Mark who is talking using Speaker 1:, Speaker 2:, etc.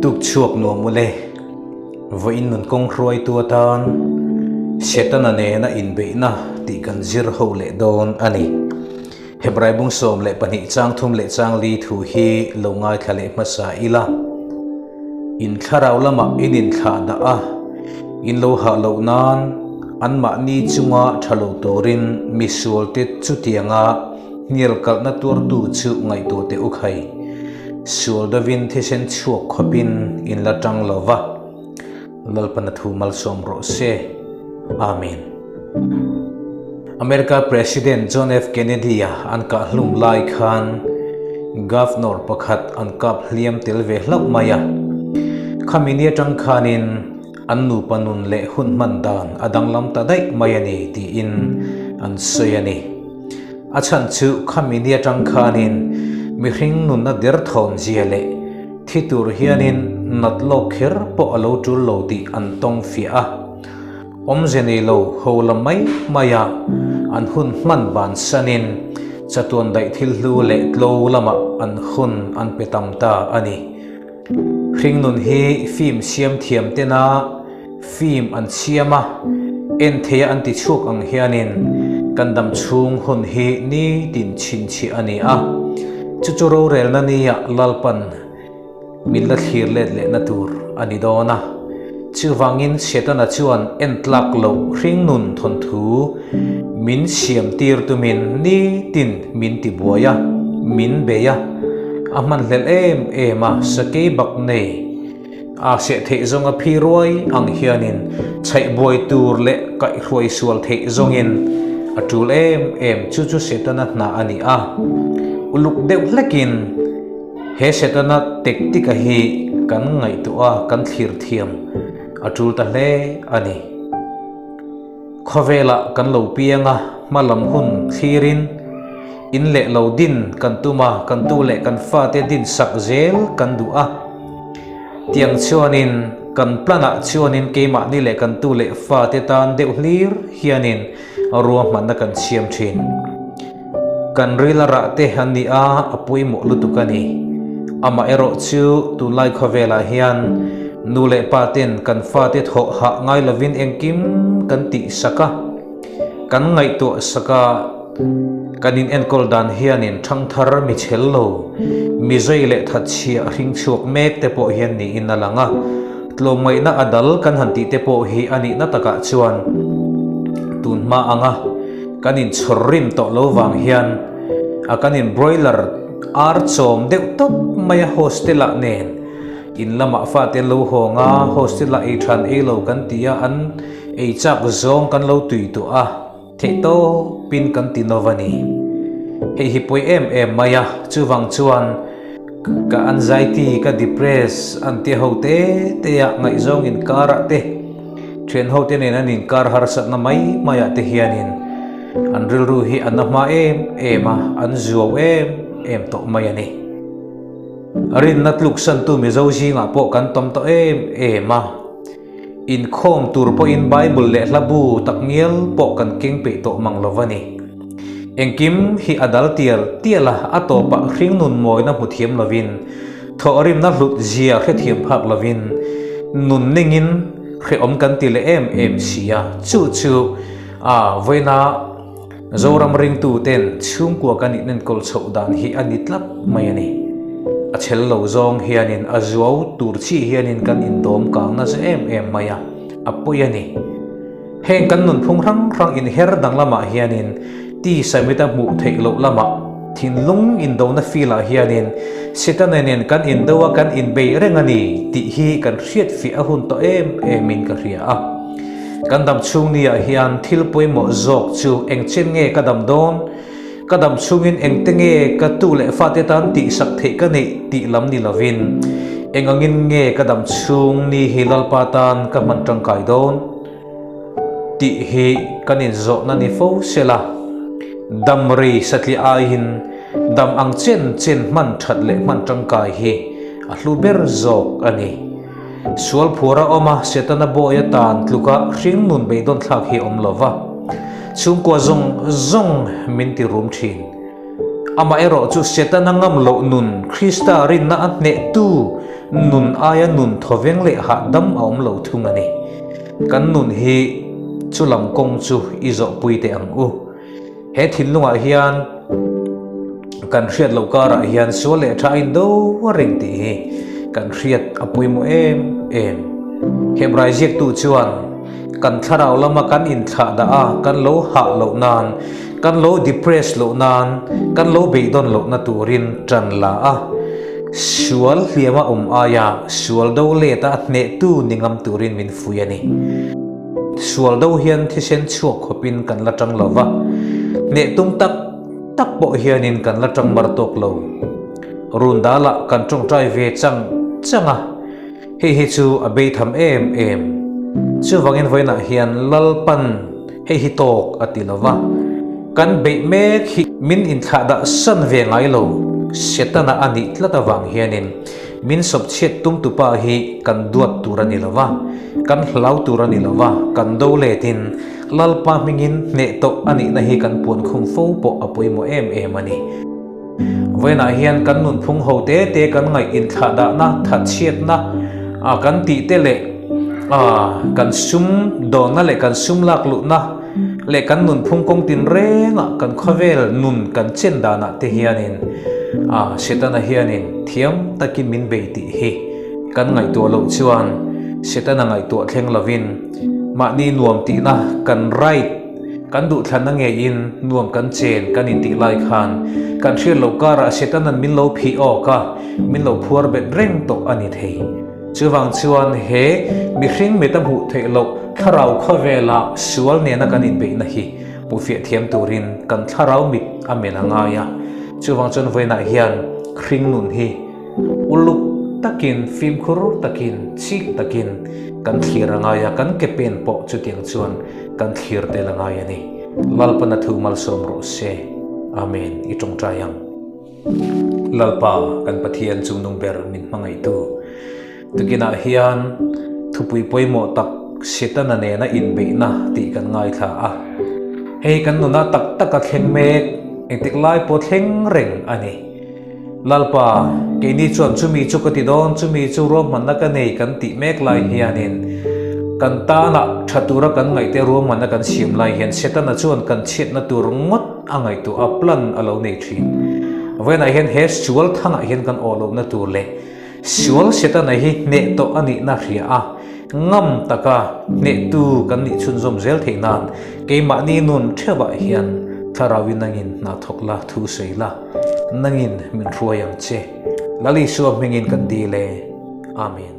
Speaker 1: Tuk chhuak nuam ule, vawiin nun kawng hruaitu atan Setana nena inbeihna tih kan zir ho leh dawn a ni. Hebrai bung 12 chang thum leh chang li thu hi lo ngaithla leh hmasa ila. In thlarau lamah in inthlah dah a, in lo hah loh nan anmahni chunga tha lo turin misualte chutianga hnial kalhna tuartu chu ngaihtuah teh u khai. Sual dovin thisen chhuak khawpin in la tang lo va. Lalpana thu malsawm rawh se. Amen. America President John F. Kennedy-a an kah hlum lai khan Governor pakhat an kap hliam tel ve hlauh mai a. Khami ni atang khanin an nupa nun leh hun hman dan a danglam ta daih mai a ni tiin an sawi a ni. A chhan chu khami ni atang khanin mihring nunna derthawn zia leh thi tur hianin nat lawk kher pawh a lo tul lo tih an tawng fiah a. Awmze nei lo ho la mai mai a, an hun hman bansanin chatuan daih thil hlu leh tlo lamah an hun an pe tam ta a ni. Hringnun hi film siam thiam tena film an siam a, en theia an ti chhuak ang hianin kan dam chhung hun hi nitin chhinchhiah a ni a, chu chu rorelna nia Lalpan Min la thlir let lehna tur a ni dawn a. Chuvangin Setana chuan en tlak loh hringnun thawnthu min siam tir tumin nitin min ti buai a, min bei a. A hmanhlelh em em a, sakei bak nei a seh theih zawnga phi ruai ang hianin chhaih buai tur leh kaihhruai sual theih zawngin a tul em em. Chu chu Setana hna a ni a, uluk deuh hlekin. He Setana tactic-a hi kan ngaihtuah a, kan thlir thiam a tul ta hle a ni. Khawvelah kan lo piang a, hma lam hun thlirin in leh lo din kan tum a, kan tu leh kan fate din sak zel kan duh a. Tiang chuanin kan plan-ah chuanin keimahni leh kan tu leh fate tan deuh hlir hianin ruahmanna kan siam thin. Kan ril a rah te an ni a, a pawimawh lutuk a ni. Amaherawh chu tunlai khawvelah hian nu leh pa ten kan fate thawh hah ngai lovin engkim kan tih sak a, kan ngaihtuah sak a, kan inenkawl dan hianin thangthar mi chhel lo, mi zai leh thatchhia hring chhuak mek te pawh hian niin a lang a. Tlawmngaihna a dal kan han tih te pawh hi a nihna takah chuan tun hma anga kan inchhawr rim tawh lo vang hian a kan in broiler ar chawm deuh tawp mai a hostel ah nen in lamah fate an lo hawng a, hostel ah ei than ei lo kan ti a, an ei chak zawng kan lo tui tawh a, theih tawpin kan ti nawh a ni. Hei hi pawi em em mai a, chuvang chuan ka anxiety, ka depress an ti ho te te a, ngaihzawng inkarah te, Thian ho te nen an inkar harsatna mai mai ah te hianin an rilru hi a na hma em em a, an zuau em em tawh mai a ni. Rinna tluksantu Mizo zingah pawh kan tam tawh em em a, inkhawm tur pawhin Bible leh hla bu takngial pawh kan keng peih tawh mang lo va ni. Engkim hi a dal tial tial a, a tawpah hringnun mawina hmu thiam lovin Thawhrimna hlut zia hrethiam phak lovin nun ningin hrehawm kan ti leh em em si a, chu chu a vawiina Zoram ringtu ten chhungkua kan inenkawl chhoh dan hi a ni tlat mai a ni. A chhel lo zawng hianin a zuau tur chi hianin kan indawm kang nasa em em mai a, a pawi a ni. Heng kan nunphung hrang hrang inher dang lamah hianin ti samita hmuh theih loh lamah thinlung indona filah hianin Setana nen kan indo a kan inbei reng a ni tih hi kan hriat fiah a hun tawh em emin ka hria a. Kan dam chhung niah hian thil pawimawh zawk chu engchen nge ka dam dawn? Ka dam chhungin engte nge ka tu leh fate tan tihsak theih ka neih tih lam ni lovin eng angin nge ka dam chhung ni hi Lalpa tan ka hman tangkai dawn tih hi kan inzawhna ni fo sela, dam rei satliah aiin dam ang chen chen hman that leh hman tangkai hi a hlu ber zawk a ni. Sual phuar a awm a, Setana bawi atan tluka hringnun beidawn thlak hi a awm lo va, chhungkua zawng zawng min ti rum thin. Amaherawhchu Setana ngam loh nun Krista rinna a hnehtu. Nun aia nun thawveng leh hahdam a awm lo thung a ni. Kan nun hi chu lam kawng chu i zawhpui teh ang u. He thinlungah hian kan hriat loh karah hian sual leh tha a indo reng tih hi kan hriat a pawimawh em em. Hebrai ziaktu chuan kan thlarau lama kan inthlah dah a, kan lo hah loh nan, kan lo depress loh nan, kan lo beidawn lohna turin tan la a, sual hliama awm aia sual do let a hnehtu ni ngam turin min fui a ni. Sual do hian thisen chhuak khawpin kan la tang lo va, hneh tum tak tak pawh hianin kan la tang mar tawk lo. Run dalah kan tawngtai ve chang chang a, hei hi chu a bei tham em em. Chuvangin vawiinah hian Lalpan hei hi tawk a ti lo va, kan beih mek hi min inthlahdah san ve ngai lo, Setana a nih tlat avang hianin Min sawpchhiat tumtupa hi kan duat tur a ni lo va, kan hlau tur a ni lo va, kan do letin Lalpa hmingin hneh tawh a nihna hi kan puan khum fo pawh a pawimawh em em a ni. Vawiinah hian kan nunphung ho te te kan ngaih inthlahdahna, thatchhiatna kan tih te leh kan sum dawnna leh kan sum lak luhna leh kan nunphung kawng tinrengah kan khawvel nun kan chen danah te hianin Setana hianin thiam takin min bei tih hi kan ngaihtuah loh chuan Setana ngaihtuah thleng lovin mahni nuam tihna kan right kan duhthlanna ngeiin nuam kan chen kan intih lai khan kan hriat loh karah Setana'n min lo phih awk a, min lo phuar bet reng tawh a ni thei. Chuvang chuan he mihring mit a hmuh theih loh thlarau khawvela sual nena kan inbeihna hi Hmuhfiah thiam turin kan thlarau mit a men a ngai a, chuvang chuan vawiinah hian hring nun hi uluk takin, fimkhur takin, chik takin kan thlir a ngai a, kan ke pen pawh chutiang chuan kan thlir tel a ngai a ni. Lalpana thu malsawm rawh se. Amen. I tawngtai ang. Lalpa kan Pathian chungnung ber min hmangaihtu tukinah hian thupui pawimawh tak Setana nena inbeihna tih kan ngaithla a. Hei kan nuna tak taka thleng mek engtik lai pawh thleng reng a ni. Lalpa, keini chuan chumi chu ka ti dawn, chumi chu ruahmanna ka nei kan tih mek lai hianin kan tana tha tura kan ngaihte ruahmanna kan siam lai hian Setana chuan kan chhiatna tur ngawt a ngaihtuah a, plan a lo nei thin. Vawiinah hian he sual thangah hian kan awh lohna tur leh sual Setana hi hneh tawh a nihna hria a, ngam taka hnehtu kan nih chhunzawm zel theih nan keimahni nun theuhah hian Thlarauin nangin hna thawk la, thu sawi la, nangin min hruai ang che. Lal Isua hmingin kan dil e. Amen.